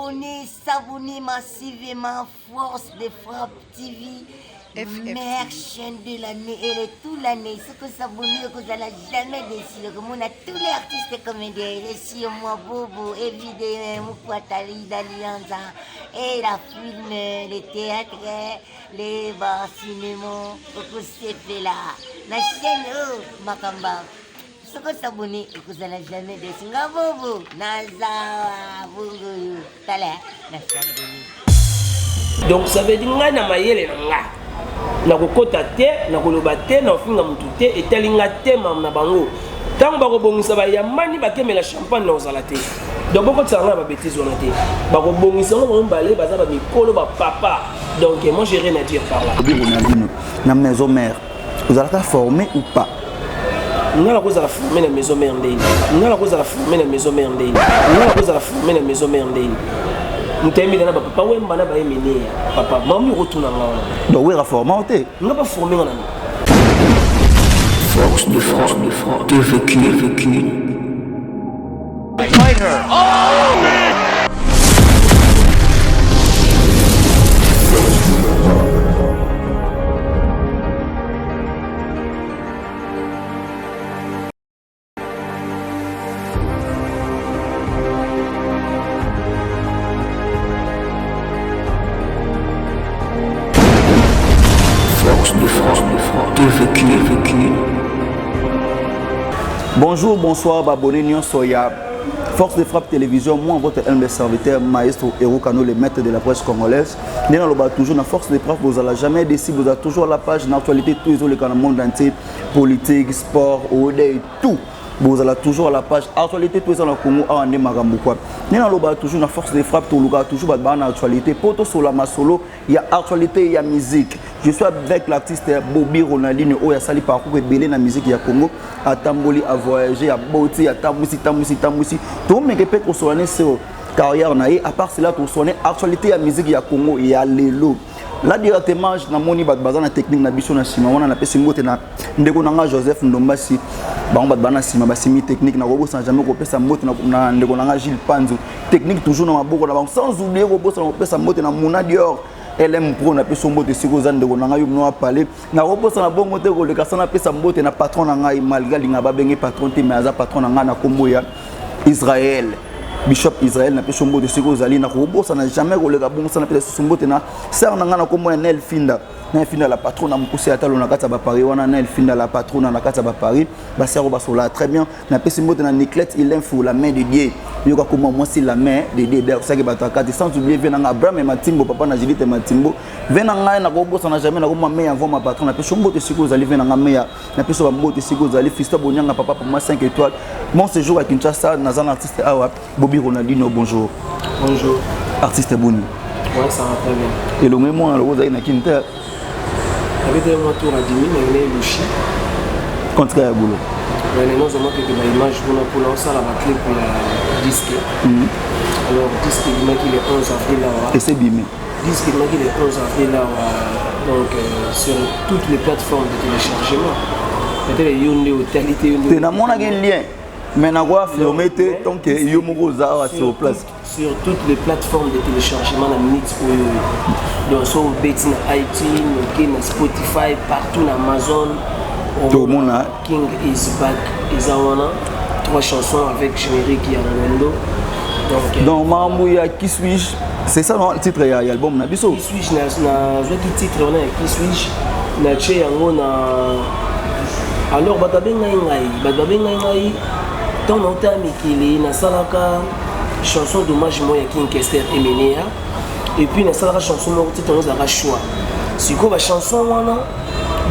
S'abonner, s'abonner massivement, Force de Frappe TV, meilleure chaîne de l'année et de toute l'année. Ce que s'abonner, que vous n'allez jamais déçu. On a tous les artistes comédiens, les sur moi, Bobo, évidemment, Mukwatali, Dalianza, et la film, les théâtres, les bars, cinéma, là. La chaîne, oh, Makamba. Soki osabone okozala jamais desu. Nga bobo naza bongo tala na s'abonner. Donc ça veut dire ngai na mayele na nga nakokota te, nakoloba te, nakofinga motu te, etali nga te mam na bango. Ntango bakobongisa bayambani bakemela champagne nakozala te. Donc bokotisaka ngai na babetise wana te. Bakobongisa yango bango mibale baza ba mikolo ba papa. Donc moi j'ai rien à dire par là. Na maison mère ozalaka formé ou pas? Nga nakozala formé na maison mère ndeni, nga nakozala formé na maison mère ndeni, nga nakozala formé na maison mère ndeni. Moto ayembela na bapapa Wemba na bayemeneya papa mami okotuna nga wana. Donc wera forma te? Nga baforme nga nani? Force de frappe, de frappe, de vécu, vécu. Fight her. Oh! Force de frappe, de frappe, de vécu, vécu. Bonjour, bonsoir, abonnés nyonso ya Force de frappe télévision, moi votre humble serviteur maestro Hero Kano, le maître de la presse congolaise. Nde naloba toujours na Force de frappe, vous allez jamais déçu, vous avez toujours la page na actualité tout ezoleka na monde entier, politique, sport, ode et tout. Bozala toujours à la page actualité tout eza na Congo awa nde makambo quoi. Nde naloba toujours na Force de frappe toluka toujours bato baa na actualité po tosola masolo ya actualité ya musique. Je suis avec l'artiste Bobby Ronaldinho oyo asali parcours ebele na musique ya Congo, atamboli, a voyagé, aboti, atambwisi, tambwisi, tambwisi. Tomeke mpe kosola ne sur carrière na ye. À part cela, tosone actualité ya musique ya Congo ya lelo. Là directement namoni bato baza na technique na biso na nsima wana, napesi mbote na ndeko na nga Joseph Ndombasi, bango bato baza na nsima basimi technique. Nakobosana jamais kopesa mbote na ndeko na nga Gilles Panzu, technique toujours na maboko na bango. Sans oublier kobosana kopesa mbote na Muna Dior LM Pro, napesi mbote esika oza ndeko na ngai yo mino apale. Nakobosana bongo te koleka sa napesa mbote na patron na ngai, malgré alinga babenge patron te, mais aza patron na ngai na kombo ya Israël, Bishop Israël, napesi mbote esika ozali. Nakobosana jamais koleka bongo sa napesa susu mbote na sœur na ngai na kombo ya Nel Finda, Nel Finda la patron na mokuse ya talo na kati ya baparis wana, Nel Finda la patron na kati ya baparis, basero basola très bien. Napesi mbote na Niclette Ilenfu, la main de Dieu, yoka koma mwasi la main de Dieu d'ailleurs saki bato ya kati. Sans oublier ve nanga Abraham Matimbo, papa na Judith Matimbo, ve na ngai nakobosana jamais nakoma meya avant ma patron. Napesi mbote esika ozali ve nanga meya, napesi bambote esika ozali Fiston Bonyanga, papa pour moi 5 étoiles. Bon séjour à Kinshasa. Naza na artiste awa, Bobby Ronaldinho, bonjour. Bonjour. Artiste, boni? Ouais, ça va très bien. Elongo mwana loko ozali na kini te. Nabetaki mwa tour adimi na yone elushi. Contrat ya boulot. Nazoma keke baimage kuna mpona osala baclip ya disque. Alors disque ebimaki le 11 avril awa. Ese ebimi. Disque ebimaki le 11 avril awa, donc sur toutes les plateformes de téléchargement. Peut-être yo nde otali te, yo nde te namonaki lien, mais nako affirme te tant que yo moko oza awa sur place. Sur toutes les plateformes de téléchargement na minute oyo, donc so obeti na iTunes, oke na Spotify, partout na Amazon, tomona King is Back eza wana, trois chansons avec générique ya Ngwendo. Donc donc makambo ya Qui suis-je, c'est ça non, titre ya album na biso? Qui suis-je, nazwaki titre wana ya Qui suis-je, natie yango na alors bato babengai ngai, bato babengai ngai ntango nauta mikili, nasalaka chanson dommage moko ya King Kester Emenea, et puis nasalaka chanson moko titre yango ezalaka Choix. Sikoyo bachanson wana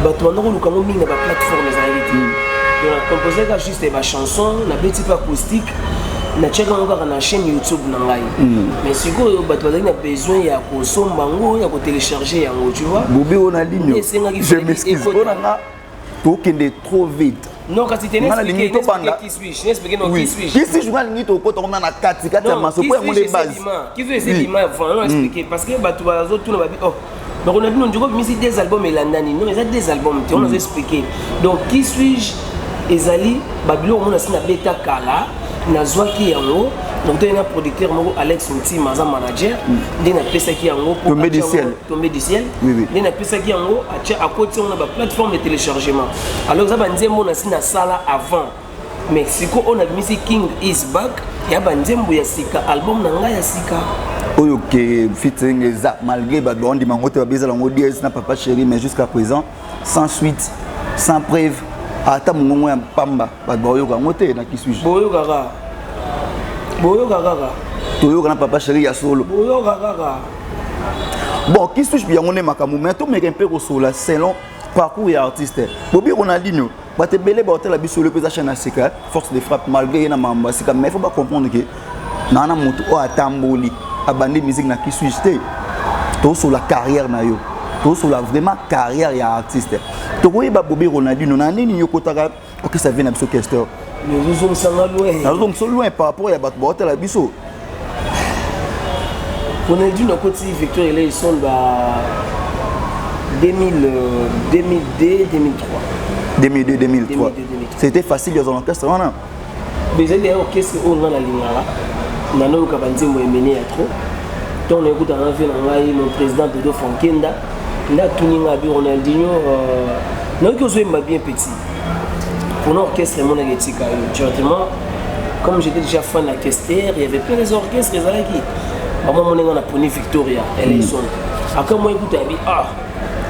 bato banda koluka yango mingi na baplateforme ezalaki te. Donc nacomposaka juste bachanson, nabeti mpe acoustique, natiaka yango kaka na chaîne YouTube na ngai. Mais sikoyo bato bazalaki na besoin ya kosomba yango, ya kotélécharge yango, tu vois. Bobi Ronaldinho, Esengaki je m'excuse ekota. mpo na nga tokende trop vite. Non, kasi te. Nga nalingi tobanda. Qui suis-je, n'explique non. Oui. Qui suis-je? Qui suis-je, nga nalingi tokota koma na kati kati ya maso po yango nde base. Qui suis-je ebima vraiment expliqué parce que bato bazotuna babi oh donc on a bino ndiko bimisi des albums elandani. Non, eza des albums te, on azo expliqué. Donc Qui suis-je ezali babiloko mona si nabeta kala, nazwaki yango. Nakutani na producteur moko, Alex Ntima, aza manager. Nde napesaki yango. Tombé du ciel. Tombé du ciel. Nde napesaki yango, atia, akoti yango na baplateforme de téléchargement. Alors eza banzembo nasi nasala avant, mais siko oyo nabimisi, King is Back, ya banzembo ya sika, album na ngai ya sika. Oyo ke featuring eza, malgré bato baondima yango te, babezala yango dies na Papa Chéri, mais jusqu'à présent sans suite, sans preuve, ata mongongo ya pamba, bato baoyoka yango te na Qui suis-je. Boyoka kaka, boyoka kaka. Toyoka na Papa Chéri ya solo. Boyoka kaka. Bon, Qui suis-je, yango nde makambo, mais tomeka mpe kosola selon parcours ya artiste Bobi Ronaldinho. Bato ebele baotala biso lelo mpe eza chaîne ya sika, Force de Frappe. Malgré ye na makambo ya sika, mais faut bacomprendre ke naa na moto oyo atamboli, abandi musique na Qui suis-je te. Tosola carrière na yo, tosola vraiment carrière ya artiste. Tokoyeba Bobi Ronaldinho na nini yokotaka orchestre vie na biso Kester? Ozozongisanga loin. Nazozongisa loin par rapport ya bato baotala biso. Ronaldinho akoti Victor Eleison ba 2000, 2002, 2003. 2002, 2003. 2002. C'était facile dans l'orchestre wana? Ezali ya orchestre oyo nga nalingaka, nanoyoka banzembo emene ya trop. Ntongo nayekutana na vie na ngai, mon président Dodo Frankenda, nde atuni nga abi: "Ronaldinho, nayoki ozoyemba bien, petit, mpona orchestre emonaki etika yo directement." Comme j'étais déjà fan ya Kester, il y avait plein des orchestres ezalaki bamwa monenga, na poni Victoria Eleison. Aka mwa ekuta abi: "Ah,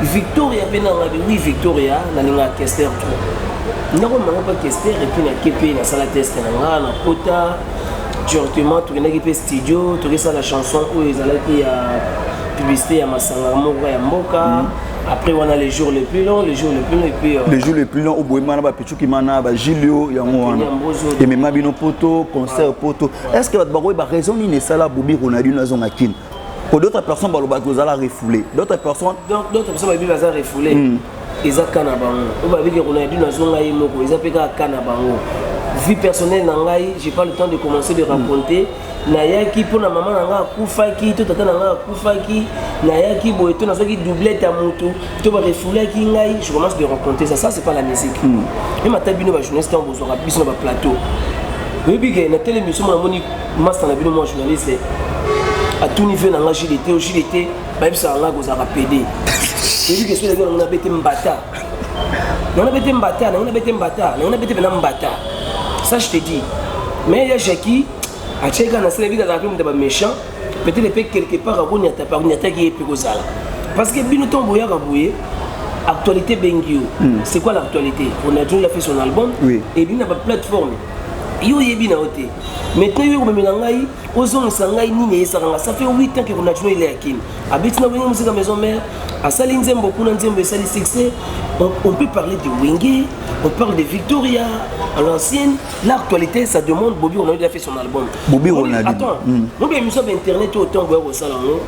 Victoria mpe nanga." Bi: "Oui, Victoria, nalingaka Kester trop." Ndako mango mpa Kester, et puis nake mpe nasala test na nga, nakota directement. Tokendaki mpe studio, tokesala chanson oyo ezalaki ya publicité ya masanga moko ya mboka. Après wana, les jours les plus longs, les jours les plus longs, et puis Les jours les plus longs, oboyema na bapechuki mana bagilio, yango wana emema bino poto, concert poto. Est ce que bato bakoyeba raison nini esala Bobi Ronaldinho azonga Kine? Po d'autres personnes balobaki ozala refoulé, d'autres personnes Donc d'autres personnes bayebi baza refoulé, eza ka na bango. Oyo babiki Ronaldinho azonga ye moko, eza mpe kaka ka na bango. Vie personnelle na ngai, j'ai pas le temps de commencer de raconter. Nayaki mpo na mama na ngai akufaki, to tata na ngai akufaki, nayaki boye, to nazwaki doublette ya motu, to barefoulaki ngai. Je commence de raconter ça, ça c'est pas la musique. Même ata bino bajournaliste, ntango bozwaka biso na baplateau, oyebi ke na télémission mo namoni master na bino mwa journaliste atuni ve na nga JDT o JDT, bayebisaka ngai kozalaka pd. Oyebi ke soki nango nabete mbata, nango nabete mbata, nango nabete mbata, nango nabete mpena mbata, ça je te dis. Mais ya Jacki atiaki kaka na sala, ebiki azalaka mpe moto ya baméchant, peut-être mpe quelque part akoniata, akoniataki ye mpe kozala, parce que bino ntango boyaka boye, actualité bengi yo. C'est quoi l'actualité? Ronaldinho, il a fait son album. Ebi na baplateforme, yo oyebi na yo te. Maintenant yo komemela ngai, ozongisa ngai nini eyesaka nga. Ça fait 8 ans que Ronaldinho ele akini, abeti na Wenge Musica Maison Mère, asali nzembo kuna, nzembo esali succès. On peut parler de Wenge, on parle de Victoria à l'ancienne. L'actualité, ça demande Bobby Ronaldinho a fait son album. Bobby Ronaldinho. Attends, mobi émission ya internet oyo, ntango boya kosala yango,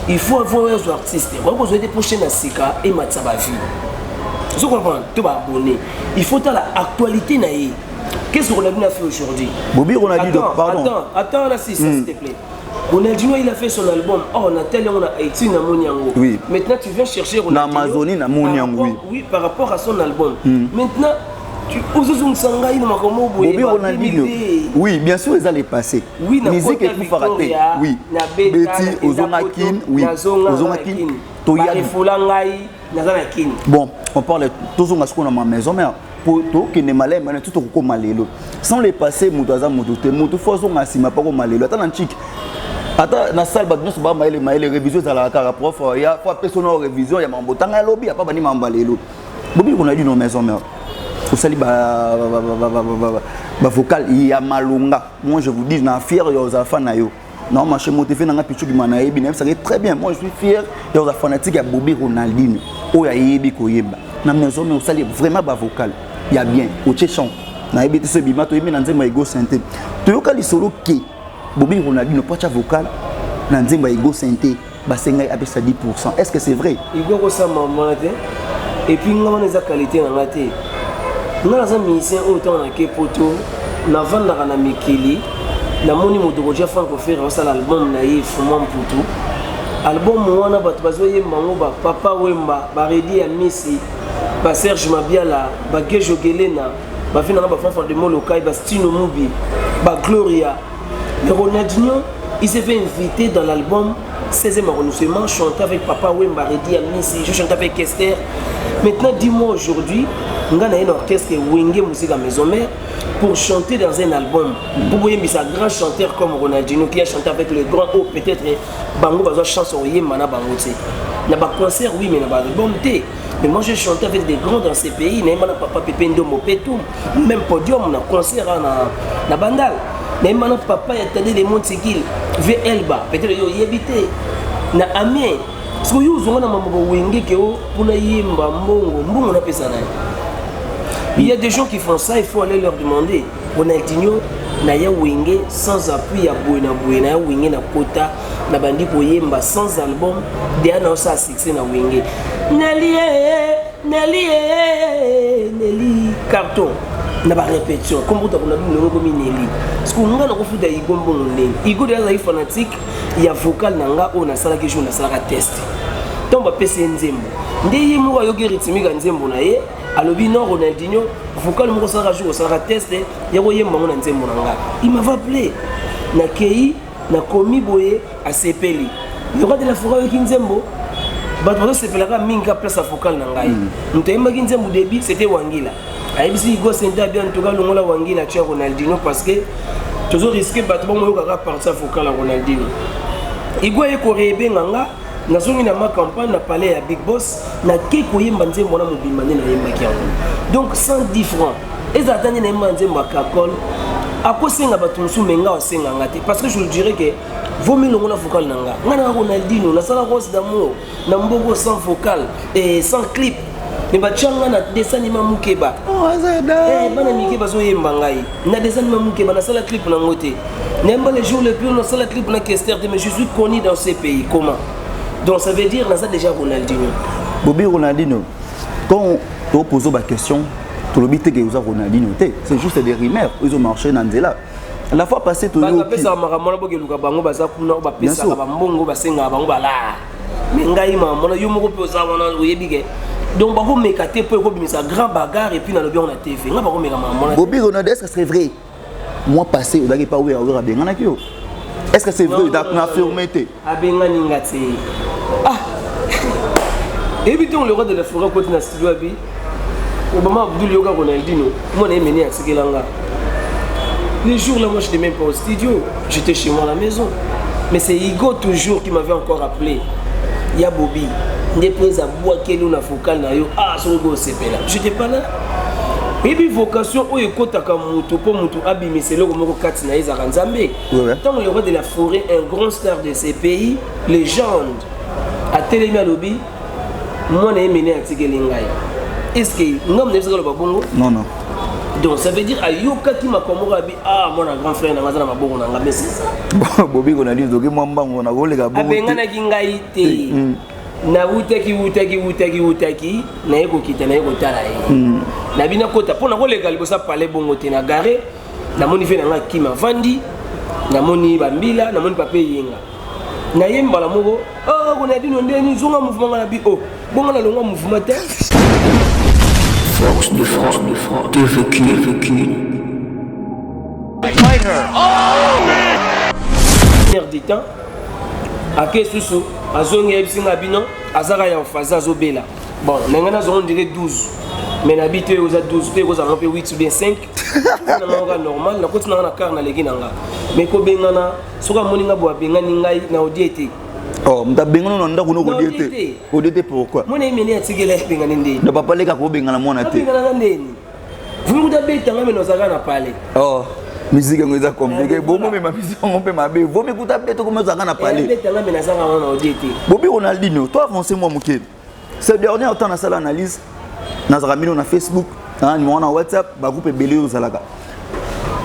il faut avoir oyo artiste oya kozwa ete prochaine na sika ematisa bavie, ozo comprendre, to baabonné, il faut tala actualité na ye. Qu'est-ce que Ronaldinho a fait aujourd'hui? Bobby Ronaldinho. Attends, pardon. Attends, attends là, si, s'il te plaît. Ronaldinho, il a fait son album. Oh, on a tel, on a Haïti, na moni yango. Maintenant, tu viens chercher Ronaldinho. Na Amazonie, na moni par yango, oui. Oui, par rapport à son album. Maintenant, tu ozozongisa ngai na makambo boye. Bobby Ronaldinho, oui, bien sûr, eza le passé. Oui, na musique ekufaka te. Oui, beti ozonga Kin, oui, ozonga Kin, toya barefula ngai, naza na Kini. Bon, on parle, tozonga sikoyo na ma Maison Mère, po tokende malema na ti tokokoma lelo. Sans le passé, moto aza moto te. Moto fo azonga nsima mpo akoma lelo. Ata na ntiki, ata na salle, bato nyonso baa mayele mayele, révision ezalaka kaka. Prof ya fo apesa no révision ya mambo tanga ya lobi, apa bandi mambo ya lelo. Bobi Ronaldinho, Maison Mère, osali bavocal ya malonga. Moi je vous dis, na fier ya ozala fan na yo non marché motivé nanga pichukima, nayebi, nayebisaka très bien. Moi je suis fier ya ozala fanatique ya Bobi Ronaldinho oyo ayebi koyemba. Na Maison Mère osali vraiment bavocal ya bien, otie chant, nayebi te so ebima. Toyebi na nzembo ya Ego Synthé, toyoka lisolo ke Bobi Ronaldinho, po atya vocal na nzembo ya Ego Synthé, basengai apesa 10. Est ce que c'est vrai? Ego akosala wana te. Et puis nga wana eza qualité na nga te. Nga naza musicien oyo ntango nake poto, navandaka na mikili, namoni moto kotia Franco Ferre osala album na ye Fuma Mputu. Album wana bato bazoyemba yango, bapapa Wemba, baredi ya misi, baserge Mabiala, bagejo Gelena, bavi nanga, bafanfan de Molokai, bastino Mubi, bagloria. Mais Ronaldinho, il s'est fait inviter dans l'album 16e arrondissement, chanter avec Papa Wemba, Reddy Amisi, je chante avec Esther. Maintenant, dis-moi aujourd'hui, nga na un orchestre Wenge Musica Maison Mère pour chanter dans un album. Pour boyembisa grand chanteur comme Ronaldinho qui a chanté avec le grand O, peut-être bango bazwa chance oyemba na bango te. Na ba concert oui, mais na ba album te. Mais moi j'ai chanté avec des grands dans ces pays, na na papa Pepe Ndombo Petou, même podium na concert na na Bandal. Na na papa ya Tade de Montikil, V Elba, peut-être yo yebi te. Na Amiens, soki yo ozonga na mambo wenge ke o mpona yemba mbongo mbongo napesa na ye. Il y a des gens qui font ça, il faut aller leur demander. Ronaldinho na ya wenge sans appui ya boye na boye, na ya wenge na kota na bandi koyemba sans album deya na osala succès na wenge. Neli Neli Neli carton na ba répétition comme kuta kuna bino komi Neli. Parce que nga na kofuta Igo mbongo ndenge Igo deya azali fanatique ya vocal na nga oyo nasalaki jour nasalaka test. Ntango bapesi ye nzembo nde ye moko ayoki rythmique ya nzembo na ye, alobi non, Ronaldinho, vocal moko osalaka jour osalaka test ya koyemba ngo na nzembo na nga. Il m'avait appelé, nakei, nakomi boye, asepeli. Le roi de la forêt ayoki nzembo, bato bazosepelaka mingi ka place ya vocal na ngai. Moto ayembaki nzembo début, c'était Wangila. Ayebisi Igo Senta bien, en tout cas longola Wangila, tia Ronaldinho, parce que tozo risque bato bamoyokaka partie ya vocal ya Ronaldinho. Igo aye koreebenga nga, nazongi na ma campagne na palais ya Big Boss, nake koyemba nzembo wana mobimba nde nayembaki yango. Donc 110 francs ezala ta nde nayemba nzembo ya kakol. Akosenga bato mosusu, me nga asenga nga te, parce que je le dirais que vaut mieux longola vocal na nga. Nga na Ronaldinho nasala Rose d'amour na mboko sans vocal et sans clip, me batia nga na dessin animé Mukeba. Bana mike bazoyemba ngai na dessin animé Mukeba, nasala clip nango te. Nayemba le jour le pire, nasala clip na Kester te, mais je suis connu dans ces pays. Comment? Donc ça veut dire naza déjà Ronaldinho. Bobi Ronaldinho, quand topose baquestion, tolobi te ke oza Ronaldinho te, c'est juste des rumeurs, ils ont marché na nzela. La fois passée bato bapesaka makambo wana, bokeluka bango, baza kuna oyo bapesaka bambongo, basengaka bango bala. Me ngai makambo wana, yo moko mpe oza wana, oyebi ke donc bakomeka te mpo ekobimisa grand bagarre. Et puis nalobi yango na TV, nga bakomeka makambo wana. Bobi Ronaldo, est ce que c'est vrai, mois passé ozalaki pa Wera, Wera abenganaki yo? Est ce que c'est vrai? Affirmé te. Abengani nga te. Ah, eyebi ntongo le roi de la forêt akoti na studio, abi Obama Abdul, yoka Ronaldinho, mwana ye mene atikela nga. Les jours là, moi j'étais même pas au studio, j'étais chez moi à la maison, mais c'est Igo toujours qui m'avait encore appelé: ya Bobi, nde mpo eza bwakeli na vocal na yo. Ah, soki osepela, j'étais pas là. Oyebi vocation oyo ekɔtaka moto mpo moto abimisa eloko moko kati na ye, ezalaka Nzambe. Ntango le roi de la forêt, un grand star de ces pays, légende, atelemi, alobi mwana ye mene atikeli ngai, est ce que ngambo na yebisaka aloba bongo? Non, non. Donc ça veut dire ayokaki makambo moko, abi ah, mwana grand frère na nga aza na maboko na nga, mais c'est ça. Bobi Ronaldinho, toki mwa mbango na koleka bongo te. Abenganaki ngai te. Nawutaki, wutaki, wutaki, wutaki, naye kokita, naye kotala ye, nabi nakota mpo nakoleka liboso apale bongo te. Na gare namoni ve na nga kima avandi, namoni bambila, namoni papa eyenga, naye mbala moko: "Ah, Ronaldinho, ndeni zonga mouvement." Nga na bi o bongo nalongwa mouvement te. Force de frappe, de frappe, TVQ, TVQ. Heure du temps ake susu, azongi, ayebisi nga bino azaka ya faze, azobela. Bon, na ngai nazonga, on dirait 12, mais nabi te oza 12 te, ekozalanga mpe 8 ou bien 5 nanga normal. Nakoti nanga na car, naleki na nga. Mais kobengana, soki amoni nga boye, abengani ngai na odie te. Oh, moto abengani na ndako no kodie Na te. odie te. Kodie te, pourquoi? Mwana ye mene atikela, abengani ndeni? Na papa leka kobengana mwana te. Abengananga ndeni? Vumi kuta betanga, me nazalaka na palais. Oh, musique yango eza compliqué. Bomomema musique yango mpe mabe, vomi kuta beto komi ozalaka na palais. Abetanga, me nazalaka wana, odie te. Bobi Ronaldinho, to avance mwa moke. Ce dernier temps nasala analyse, nazalaka bino na Facebook, na numéro na WhatsApp, bagroupe ebele oyo ozalaka,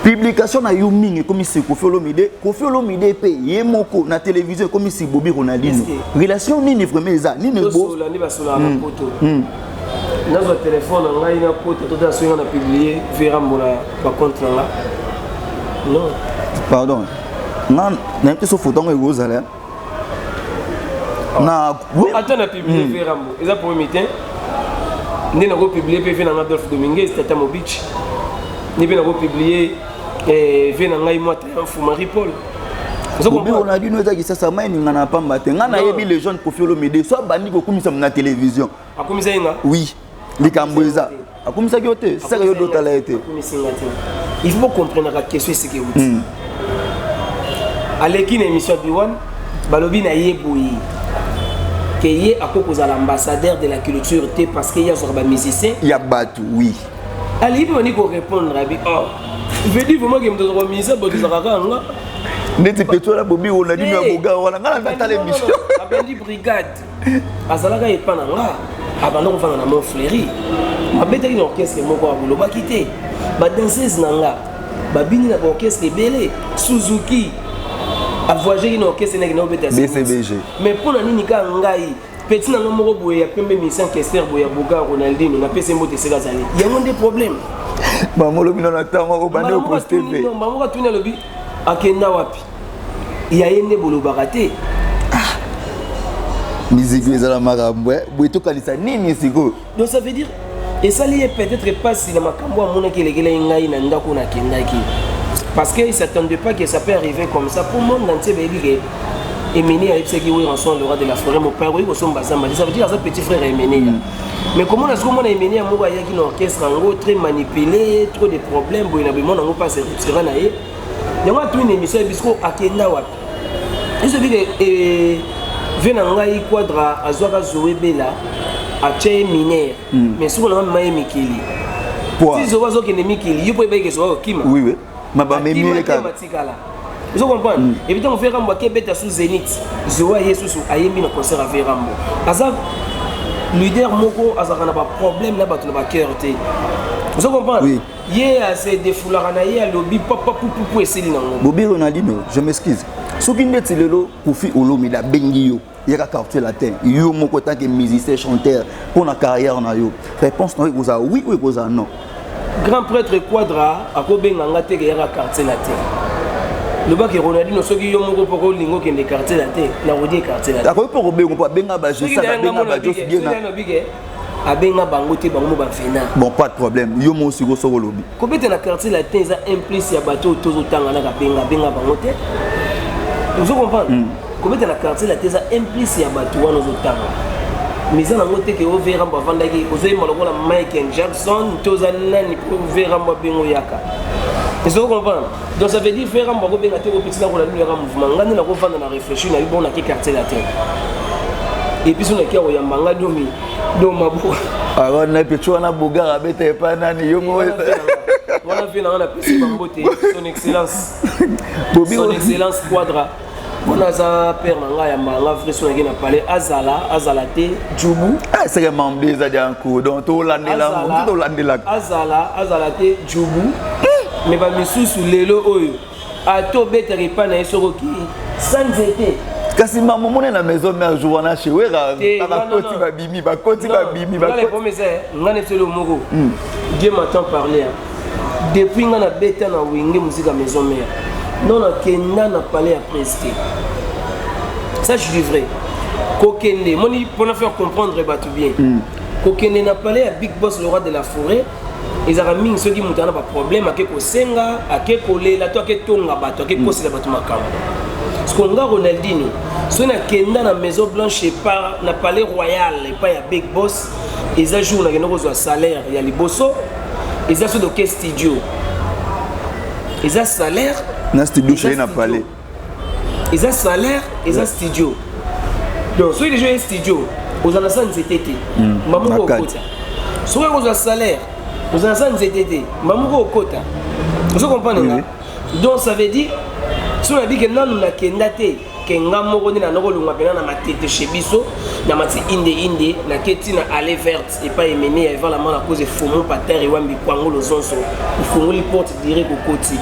publication na yo mingi ekomi si Kofi Olomide. Kofi Olomide mpe ye moko na télévision ekomi si Bobi Ronaldinho. Est-ce Relation nini vraiment eza nini bo? Tosola nde basolaka na poto. Nazwa telefone na ngai na kota, tota soki nga na publie verambo na bacompte na nga, non. Pardon, nga nayebi te so foto yango ekozala na Ata na publie verambo, eza problème te. Nde nakopublie mpe ve nanga Adolphe Dominguez, Tata Mobich, nde mpe nakopublie. Eh, vie na ngai mwata ya mfu Marie Paul. Ozo Ronaldinho eza kisasa mai eninga na pamba te. Ngai nayebi le jeune Koffi Olomide so abandi kokumisa na télévision. Akumisa ye nga? Oui. Likambo eza. Akumisaki yo te, saka yo dotala ye te. Akumisi nga te. Il faut comprendre la question esika euti. Aleki na émission ya Biwan, balobi na ye boye ke ye akoki kozala ambassadeur de la culture te parce que ye azwaka bamusicien ya bato, oui. Alingi mpe bandi korépondre abi, oh, veut dire vraiment ke moto azwaka musicien bato ezalaka kaka nga. Neti petro na Bobi Ronaldinho ya boga wana, ngai na natala émission. Abandi brigade, azalaka epa na nga, abanda kofanda na Mont Fleury, abetaki na orchestre moko, akolobaki te badanseuse na nga babini na baorchestre ebele, Suzuki avoyageki na orchestre naki na obeta. BCBG. Mais mpo na nini kaka ngai, petit na nga moko boye ya pembe, musicien kester boye ya boga Ronaldino, napesi mbote esika azali? Yango nde problème. Bango lobi na ntango obandi oposte mpe. Bango atuni, alobi akenda wapi ya ye nde bolobaka te. Miziki ezala makambo boye, tokanisa nini sikoyo? Donc ça veut dire esali ye peut-être mpasi na makambo amonaki elekelaki ngai na ndako nakendaki, parce que il s'attendait pas que ça peut arriver comme ça pour monde entier. Bayebi ke Emene ayebisaki Werrason, le roi de la forêt, mopaya okoki kosomba zamba. Ça veut dire aza petit frère ya Emene. Mais comment nasoki omona Emene ya moko ayaki na orchestre yango très manipulé, trop de problème boye na boye, mona yango mpasi retira na ye yango. Atuni na émission ya biso akenda wapi? Esobi ke vie na ngai Quadra azwaka Zoe Bela, atia ye minere, mais soki nanga mema ye mikili ti Zoe azokende mikili, yo mpo ebaki Zoe akokima. Oui, ma bamemi ye kaka. Matikala, ozo comprendre? Et puis ntango Verambo akebeta su Zénith, Zoe aye susu, ayembi na concert ya Verambo. Aza leader moko azalaka na baproblème na bato na bacœur te, ozo comprendre? Oui. Ye ase defoulaka na ye, alobi papa pupupu, esili nango. Bobi Ronaldinho, je m'excuse, soki ndeti lelo Koffi Olomide abengi yo, yaka Quartier Latin, yo moko tant que musicien chanteur, mpo na carrière na yo, réponse na yo ekozala oui ou ekozala non? Grand prêtre Quadra akobenga nga te ke yaka Quartier Latin. Lobaki Ronaldino, soki yo moko mpo kolinga okende Quartier Latin, nakodie Quartier Latin. Akoki mpo kobenga, mpo abenga bagesaka, abenga bajos bien. Nalobike abenga bango te, bango mo bavena. Bon, pas de problème. Yo moko sikoyo soki olobi Kobeta na Quartier Latin eza un plus ya bato oyo tozotanga naka benga benga bango te, ozo comprendre? Kobeta na Quartier Latin eza un plus ya bato wana ozotanga, mais eza nango te ke overambo avandaki, ozoyemba lokola Michael Jackson to oza nani po Verambo abengo yaka, ozo comprendre? Donc ça veut dire Verambo akobenga te opeti na kolanda yaka mouvement. Nga nde nakovanda na réfléchir na bon nake Quartier Latin et puis so naki akoyamba nga domi do mabo. Wana pecho wana bogar abeta epa nani? Yo moko. Wana mpe nanga napesi bango te, son excellence. Bobi. Son excellence Quadra mpona aza père na ngai, ayambaka nga vrai. So nake na palais, azala azala te djubu. Ah, seke mambe eza dia nko, donc tolandela motu tolandelaka. Azala azala te djubu, mais bamisusu lelo oyo ata obetaka epai na ye, soki okei sa nzete. Kasi mama omoni na maison mère jour wana chez Wera. Te, non, non, bakoti non. Babimi, bakoti, babimi. Nga bakoti. Le problème eza nga neti elo moko, Dieu m'entend parler, hein. Depuis nga nabeta na Wenge Musique ya Maison Mère, non, nakenda na palais ya presse te. Ça, je dis vrai. Kokende moni mpona faire comprendre bato bien, kokende na palais ya Big Boss, le roi de la forêt, ezalaka mingi soki moto aza na baproblème, ake kosenga, ake kolela to ake tonga bato, ake kosela bato makambo. Parce nga Ronaldino, soki nakenda na Maison Blanche epa na palais royal epai ya Big Boss, eza jour nakenda kozwa salaire ya liboso, eza so doke studio, eza salaire. Na studio. Eza chez na studio. Palais. Eza salaire, eza studio. Donc soki deja oye studio, ozala na sa nzete te, mba moko Na kati. okota. Soki okozwa salaire, ozala na sa nzete te, mba moko okota, ozo comprendre nga? Donc ça veut dire so nabi ke nanu nakenda te, ke nga moko nde nanda kolongwa mpena na Matete chez biso na mati inde inde, naketi na allée verte epai Emene ya evala mwana cause efumu pater ewambi kwango lozonso, ofungoli porte direct, okoti,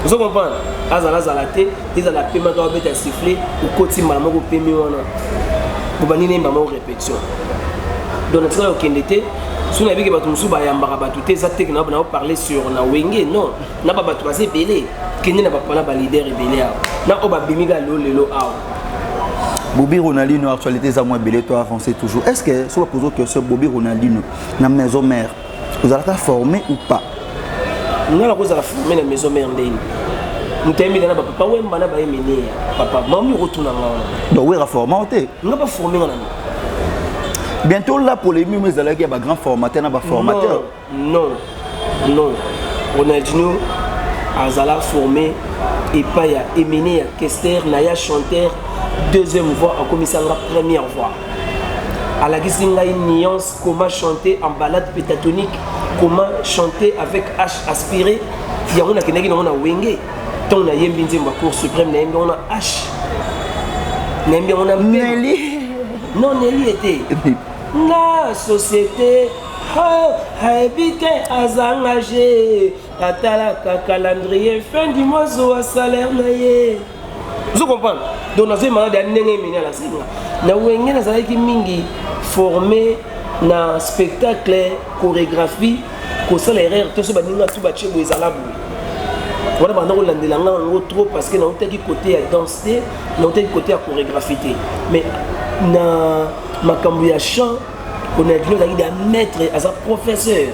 ozo comprendre? Azala azala te, ezala pemaka, babeta siffle, okoti mbala moko, opemi wana, bobandi nayemba moko répétition. Donc natikala kokende te. So nayebi ke bato mosusu bayambaka bato te, eza teke na parler sur na Wenge, non, na babato baza ebele, kende na bapana baleader ebele awa na oyo babimi kaka lelo lelo awa. Bobi Ronaldinho, actualité eza mwa ebele, to avancer toujours. Est ce que so bapozo question, Bobi Ronaldinho, na Maison Mère ozalaka formé ou pas? Nga nakozala formé na Maison Mère ndeni? Moto ayembela na bapapa Wemba na bayemene ya papa mami, okotuna nga wana. Donc Wera forma te? Nga baforme nga nani? Bientôt la polémique mo ezalaki ya bagrand formateur na baformateur. Non, Ronaldinho azala formé epai ya Emene ya Kester na ya chanteur deuxième voix, akomisanga première voix, alakisi ngai nuance, comment chanter en ballade pentatonique, comment chanter avec H aspiré. Yango nakendaki nango na Wenge. Ntango nayembi nzembo ya Cour suprême, nayembi yango na H, nayembi yango na Nelly. Non, Nelly ete na société ayebi te, aza engagé, atalaka calendrier, fin du mois zowa salaire na ye. Ozo comprendre? Donc nazoyemaka ya ndenge Emene alasinga. Na Wenge nazalaki mingi formé na spectacle, chorégraphie, kosala erreur te. So baninga tu batie boye, ezala boye wana, banda kolandela nga yango trop, parce que nautaki côté ya danse te, nautaki côté ya chorégraphie te. Mais na makambo ya chant, Ronaldinho azalaki da maître, aza professeur.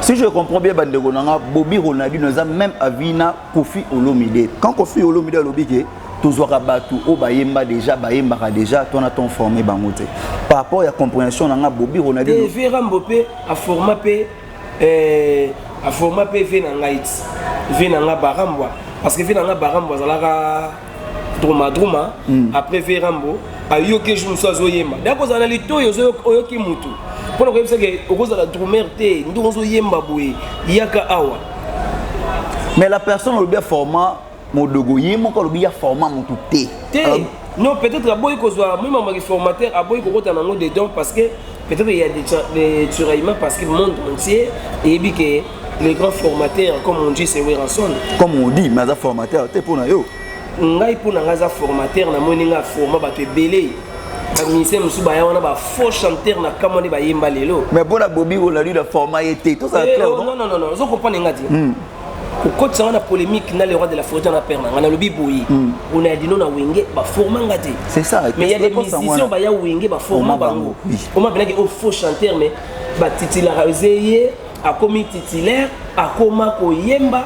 Si je comprends bien, bandeko na nga, Bobi Ronaldinho aza même avis na Kofi Olomide. Quand Kofi Olomide alobi ke tozwaka bato oyo bayemba déjà, bayembaka déjà, twana ton formé bango te, par rapport ya compréhension na nga, Bobi Ronaldinho. Ve Rambo mpe aforma mpe, aforma mpe ve na ngai ti ve na nga Barambwa, parce que ve na nga Barambwa azalaka druma druma. Après ve Rambo ayoki jour mosusu azoyemba, da kozala na litoyi, oyoki mutu mpona koyebisa ke okozala drummer te, ndenge ozoyemba boye, yaka awa. Mais la personne alobi aforma Modogo, ye moko alobi ya forma motu te. Te, non, peut-être aboyi kozwa moi mamaki formateur, aboyi kokota nango dedans, parce que peut-être il y a des tiraillements, parce que le monde entier eyebi ke les grands formateurs, comme on dit, c'est Werrason. Comme on dit, mais aza formateur te mpo na yo? Ngai, mpo na ngai aza formateur. Namoni ngai aforma bato ebele, bamusicien mosusu baya wana, bafaux chanteur na kamwa nde bayemba lelo. Mais mpo na Bobi Ronaldinho, forma ye te, tozala clair. Non, non, non, non, ozo comprendre nga te. Kokotisa nga na polémique na le roi de la forêt na père na nga. Nalobi boye, Ronaldinho na Wenge baforma nga te. C'est ça. Mais il y a des musiciens baya Wenge, baforma bango. Oma penaki o faux chanteur, mais batitularize ye, akomi titulaire, akoma koyemba,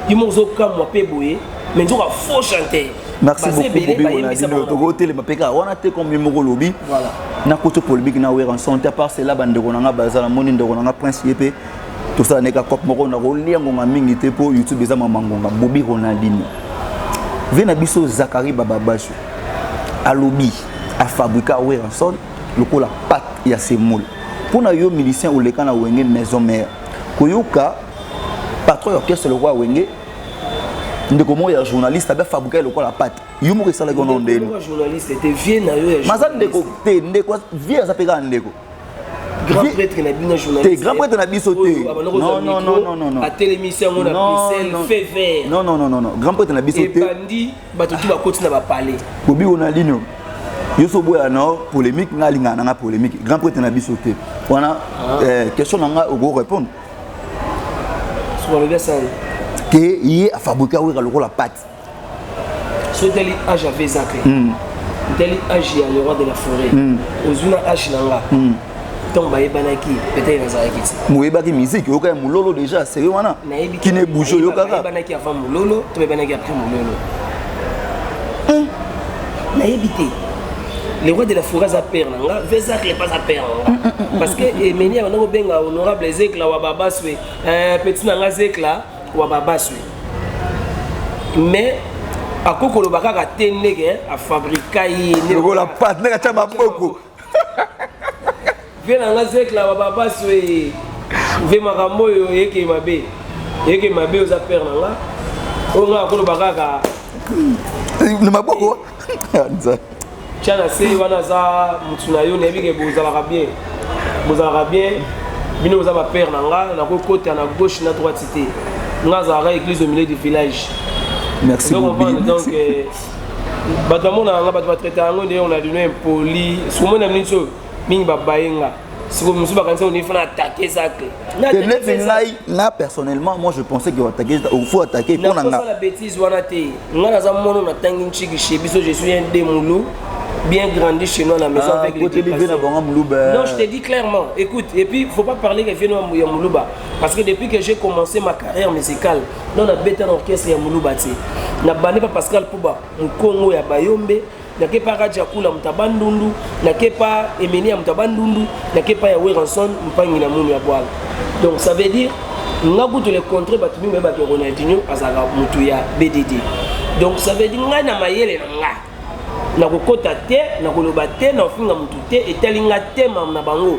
yo moko ozokamwa mpe boye, mais nzoka faux chanteur. Merci beaucoup, Bobi Ronaldinho. Tokotelema mpe kaka wana te, comme ye moko olobi, nakoti polémique na Werrason te. À part cela, bandeko na nga baza, namoni ndeko na nga Prince, ye mpe tosala neka cope moko na kolia ngonga mingi te, mpo YouTube eza mama ngonga. Bobi Ronaldinho, ve na biso Zakari Bababaso alobi afabrika Werrason lokola pâte ya semoule. Mpo na yo, musicien oleka na Wenge Maison Mère, koyoka patron ya orchestre lokola Wenge, ndeko moko ya journaliste abe fabrika lokola pâte, yo moko esalaki wana ndeni? Journaliste te, vie na yo ya maza ndeko te, ndeko vie aza mpe kaka ndeko. Grand prêtre na bino journaliste. Te, grand prêtre na biso te. Non, non, non, non, non. Atelemisi yango na Bruxelles, fait vert. Non, non, non, non, non, grand prêtre na biso te. Ebandi bato tu bakoti na bapale. Bobi Ronaldinho, yo so boya na polémique, nga alingaka na nga polémique. Grand prêtre na biso te wana. Question na nga, oko répondre? Balobi asali ke ye afabrika Wera lokola pâte. So etali âge ave eza te, etali âge ya le roi de la forêt, ozwi na âge na nga, ntango bayebanaki, peut-être nazalaki ti. Moyebaki musique, oyoka ya Mololo déjà, seri wana kine bouge, oyokaka? Bayebanaki avant Mololo to bayebanaki après Mololo, nayebi te. Le roi de la forêt aza père na nga, Vezacle pas aza père na nga, parce que Emeni abanda kobenga honorable Zekla wa Babaswe, petit na nga Zekla wa Babaswe. Mais akoki koloba kaka te ndenge afabrika ye. Lokola pâte, ndenge atya maboko. Ve na nga Zekla wa Babaswe, ve makambo oyo eyeke mabe, eyeke mabe. Oza père na nga, oyo nga akoloba kaka. Na maboko. Tia na se wana, aza mutu na yo. Nayebi ke bozalaka bien, bozalaka bien bino, boza bapère na nga. Nakokota na gauche na droite te, nga azalaka église au milieu du village. Merci. Donc bato bamonaka nga, bato batraite yango nde on a dino impoli. Sokomona miniti oyo mingi babaye nga, sikoyo mosusu bakanisa oni fana attaquer Zacle. Neti ngai nga personnellement, moi je pensais que attaquer, faut attaquer mpo na nga. Nasala bêtise wana te. Nga naza mwana natangi ntiki chez biso, je suis un demulu. Bien grandi chez nous à la maison Ah, avec les côté déplacés. Livé na bango Muluba. Non, je te dis clairement, écoute, et puis faut pas parler que viens ya Muluba parce que depuis que j'ai commencé ma carrière musicale, dans la bête orchestre ya Muluba ti. Na bande pa Pascal Puba, Mukongo ya Bayombe, nake pa Raja Kula Mutabandundu, nake pa Emeni ya Mutabandundu, nake pa ya Weranson Mpangi na munu ya Bwala. Donc ça veut dire nga kutu le contraire, bato mingi bayebaka Ronaldinho azalaka mutu ya BDD. Donc ça veut dire ngai na mayele na nga nakokota te, nakoloba te, nakofinga mutu te, etali nga te. Mama na bango,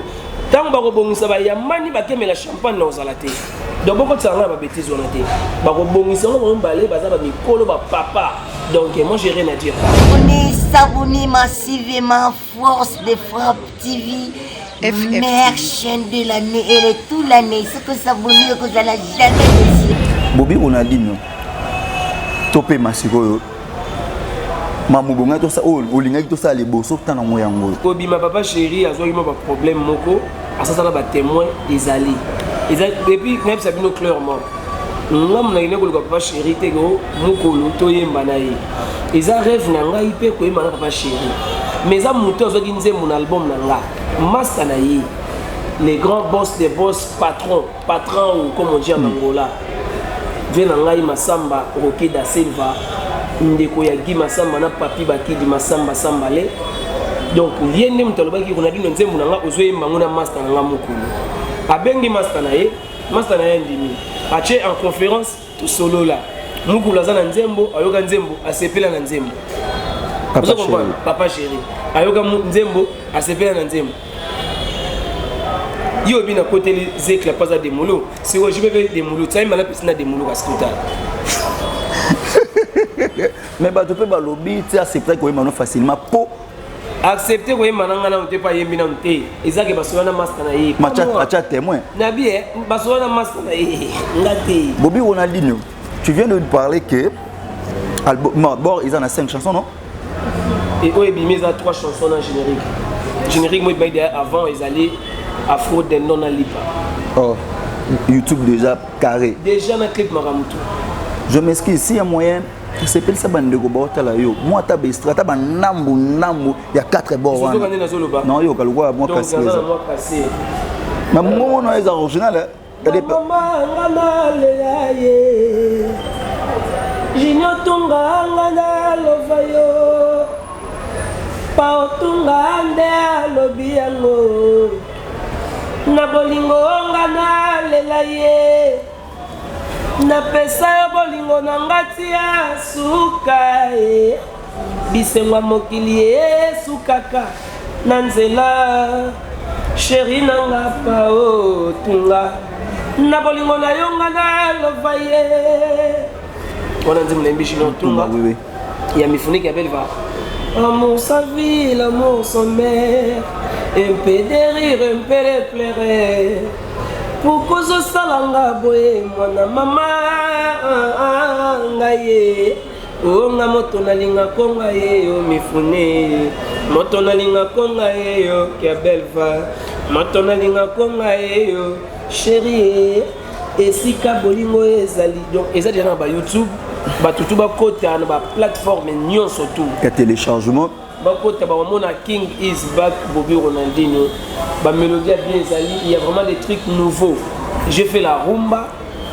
ntango bakobongisa, bayambani, bakemela champagne na kozala te. Donc bokotisaka nga na babêtises wana te. Bakobongisa yango bango mibale, baza bamikolo, bapapa. Donc moi, j'ai rien à dire. Abonnez, s'abonner massivement, Force de Frappe TV, FFTV. Meilleure chaîne de l'année et de toute l'année. Ce que s'abonner, que vous n'allez jamais déçu. Bobi Ronaldinho, topema sikoyo. Mamu bongai tosa oyo olingaki tosala liboso, tana yango yango oyo. Kobima papa chéri azwaki mwa baproblème moko, asasala batémoin ezali. Et puis nayebisa bino clairement, ngamu nakende koluka papa chéri te ko mokolo toyemba na ye. Eza rêve na ngai mpe koyemba na papa chéri, mais eza moto azwaki nzembo na album na nga, masta na ye, les grands boss des boss, patron patron ou comme on dit en Angola, vie na ngai Masamba Roke da Silva, ndeko ya Gi Masamba na Papi Bakidi Masamba Sambale. Donc ye nde moto alobaki: "Ronaldino, nzembo na nga ozoyemba ngo na master na nga." Mokolo abengi master na ye, master na ye andimi, atie en conférence, tosolola. Mokolo aza na nzembo, ayoka nzembo, asepela na nzembo. Papa Ozo comprendre? Chéri. Papa chéri ayoka nzembo, asepela na nzembo. Ye obi nakoteli Zekla mpo aza demolo. Sikoyo jipe mpe demolo tiayemba na pesi na demolo, kasi totala. Mais bato mpe balobi ti acceptaki koyemba no facilement po Accepte koyemba na ngai nano te, mpo ayembi nano te. Ezake basola na master na ye. Atya témoin. Nabi e basola na master na ye, nga te. Bobi Ronaldinho, tu viens de parler que album non, bord ils en a 5 chansons, non? Et oyo ebimi eza trois chansons na générique. Générique mo ebimaki derrière, avant ezali Afro Dendon na Lipa. Oh, YouTube déjà carré. Déjà na clip, makambo tu. Je m'excuse, s'il y a moyen sepelisa bandeko baotala yo, mwa ata baextrait, ata bandambu ndambu ya 4 bord. Sozoka wana nde nazoloba. Non, yoka lokola mwa Donc kasi naza na eza mwa kase. Na mongo wana eza original, eh? Mama nga nalela ye, Junior Tunga, nga nalova yo, Paotunga nde alobi yango na bolingo. Nga nalela ye, napesa yo bolingo na nga tia suka ye. Bisengo ya mokili esukaka na nzela. Chéri na nga Pao Tunga, na bolingo na yo nga nalova ye. Wana nzembo nayembi Junior Tunga. Oui, oui. Ya mifuniki ya Belva. Amour sa vie, l'amour son mère, un peu de rire, un peu de pleurer. Pourquoi ozosalanga boye, mwana mama ngai ye? Onga moto nalingako ngai ye yo, mifune moto nalingako ngai ye yo, kia Belva moto nalingako ngai ye yo, chéri. Esika bolingo ezali, donc eza déjà na baYouTube, bato tu bakota na baplateforme nyonso tu ya téléchargement. Bakota, bakomona King is back, Bobby Ronaldinho. Bamélodie ya bien ezali, il y a vraiment des trucs nouveaux. J'ai fait la rumba,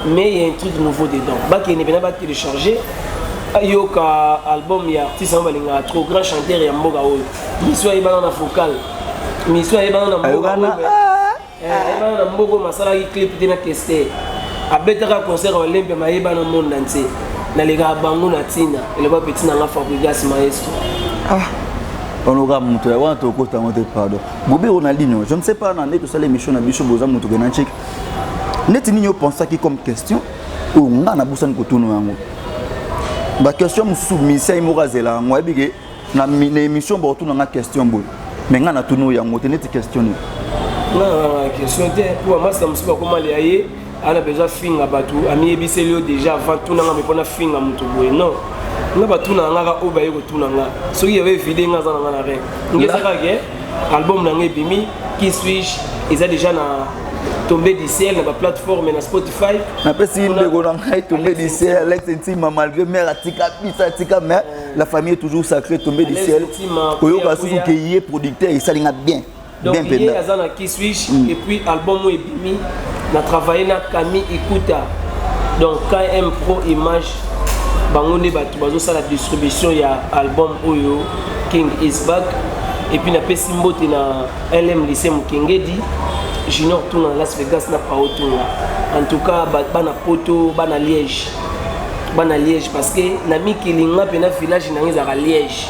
mais il y a un truc nouveau dedans. Bakende mpena batélécharger, ayoka album ya artiste yango balingaka trop, grand chanteur ya mboka oyo. Miso ayebana na vocal, miso ayebana na mboka Ayokana. oyo. Ayebana na mboka oyo, masalaki clip te na kester, abetaka concert ya Olympia, mayebana monde entier. Nalekaka bango na ntina eloba peti nanga Fabrigas maestro. Ah, onoka moto ya wana, tokota yango te, pardon. Bobi Ronaldinho, je ne sais pas na nde tosala émission na biso, boza moto kena nciki neti nini opensaki comme question oyo nga nabosani kotuna yango. Baquestion mosusu, musicien ye moko azela yango, ayebi ke na émission bakotuna nga question boye, mais nga natuna oyo yango te. Neti question nini? Nga question te, po bamasta mosusu bakomalia ye ana besoin finga bato, amiyebiseli yo déjà avant tunanga me mpona finga moto boye. Non, nga batuna nga kaka oyo baye kotuna nga. Soki yave vide, nga aza na nga na rien. Nge eza kaka ke album na nga ebimi, Qui suis-je, eza déjà na tombé du ciel na baplateforme, na Spotify. Napesi ndeko na ngai tombé du ciel, Alex Ntima, malgré mare atika biso, atika, mais La famille est toujours sacrée, tombée du ciel. Oyoka susu ke ye producteur esalinga bien. Donc bien ye mpenza. aza na Kiswish et puis album oyo ebimi na travaille na Camille Ikuta, donc KM Pro Image, bango nde bato bazosala distribution ya album oyo King is Back. Et puis napesi mbote na LM Lycée Mokengedi, Junior Tunga na Las Vegas, na Pao Tunga. En tout cas bana Poto, bana Liège, bana Liège, parce que na mikili nga mpena village na nga ezalaka Liège.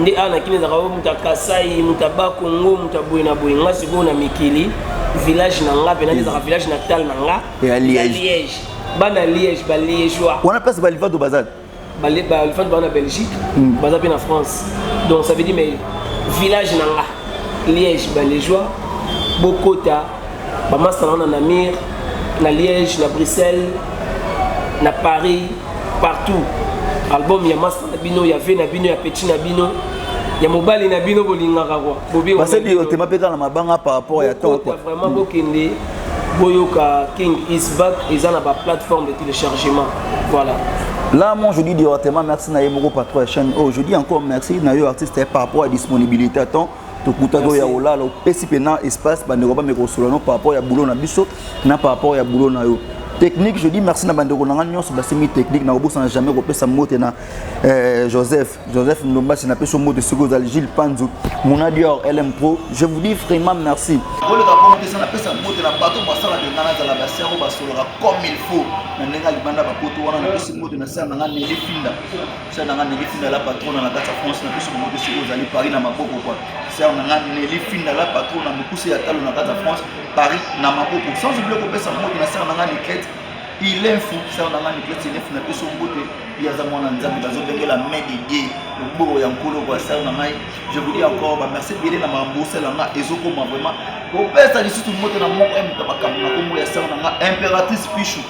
Nde awa na Kini ezalaka oyo moto ya Kasai, moto ya Bakongo, moto ya boye na boye. Nga sikoyo na mikili, village na nga mpena nde ezalaka village natal na nga. Ya Liège. Liège, bana Liège, baliégeois. Wana place balivado baza. Balifante baza na Belgique, baza mpe na France. Donc ça veut dire, mais village na nga Liège, baliégeois bokota, bamasta na nga na Namur, na Liège, na Bruxelles, na Paris, partout. Album ya master na bino, ya ve na bino, ya petit na bino, ya mobali na bino, bolingaka kwa bobi. Basali otema mpe kaka na mabanga par rapport ya temps Bokota quoi. Vraiment, bokende boyoka King is Back, eza na baplateforme de téléchargement, voilà. Là, moi, je dis directement merci na ye moko patron ya chaîne. Oh, je dis encore merci na yo artiste par rapport à disponibilité à temps. Tokutaki oyo ya kolala, opesi mpena espace bandeko bameka kosolola no par rapport ya boulot na biso na par rapport ya boulot na yo technique. Je dis merci na bandeko na nga nyonso basimi technique. Na kobosana jamais kopesa mbote na Joseph Ndombasi, napesi yo mbote soki ozali. Gilles Panzu Monadior, LM Pro, je vous dis vraiment merci. Koleka mpo mopesa, napesa mbote na bato basalaka nga nazala basero, basololaka comme il faut na ndenge ya libanda bapoto wana. Napesi mbote na sere na nga Neli Finda, sere na nga Neli Finda la patron na kati ya France. Napesi mbote soki ozali Paris na maboko kwa sere na nga Neli Finda la patron na mokuse ya talo na kati ya France, Paris na maboko. Sans oublier kopesa mbote na sere na nga Niclete, il est fou, sere na nga Niclete, il est fou. Napesi mbote, ye aza mwana Nzambe, bazobengela main de Dieu, loboko ya Nkolo kwa sere na ngai. Je vous dis encore bamerci ebele na makambo osala nga, ezokoma vraiment kopesa lisusu mbote na moko ya moto makambo na kombo ya sere na nga Impératrice Pichou.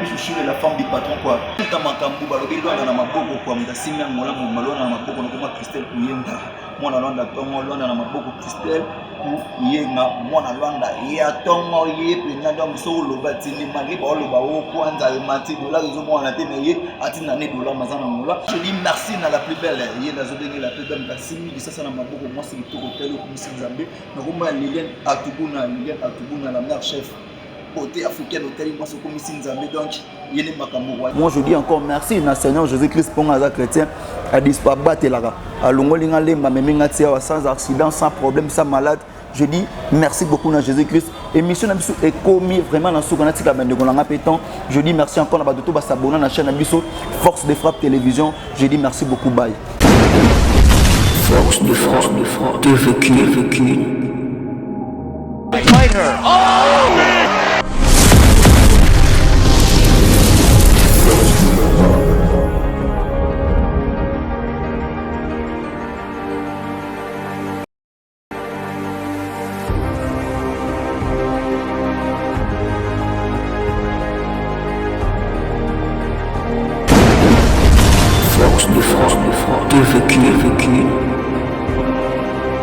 Pichou Chule, la femme du patron quoi. Ta makambo balobi Lwanda na maboko quoi, moto asimbi Angola mobima, Lwanda na maboko. Nakoma Christelle Kuyenga, mwana Lwanda ntongo, Lwanda na maboko. Christelle Kuyenga, mwana Lwanda ya ntongo, ye mpenza. Donc soki oloba atindi, malgré baoloba o kwanza emati dollar ezomwana te, mais ye atinda ne dollar maza na Angola. Je dis merci na la plus belle, ye nazobenge la plus belle, moto asimbi lisasa na maboko, mwasi kitoko tele, okomisi Nzambe nakoma ya Liliane Atubuna, Liliane Atubuna, la mère chef, beauté africaine, otali mwasi okomisi Nzambe. Donc ye nde makambo. Moi, je dis encore merci na Seigneur Jésus Christ mponga aza chrétien, adispo abatelaka, alongoli nga lemba, amemi nga ti awa sans accident, sans problème, sans malade. Je dis merci beaucoup na Jésus Christ. Émission na biso ekomi vraiment na suka, natika bandeko na nga mpe temps. Je dis merci encore na bato to basabona na chaîne na biso Force de Frappe Télévision. Je dis merci beaucoup, bye. Force de frappe, de frappe, TVQ, TVQ. Fight her. Force de frappe, de frappe, TVQ, TVQ.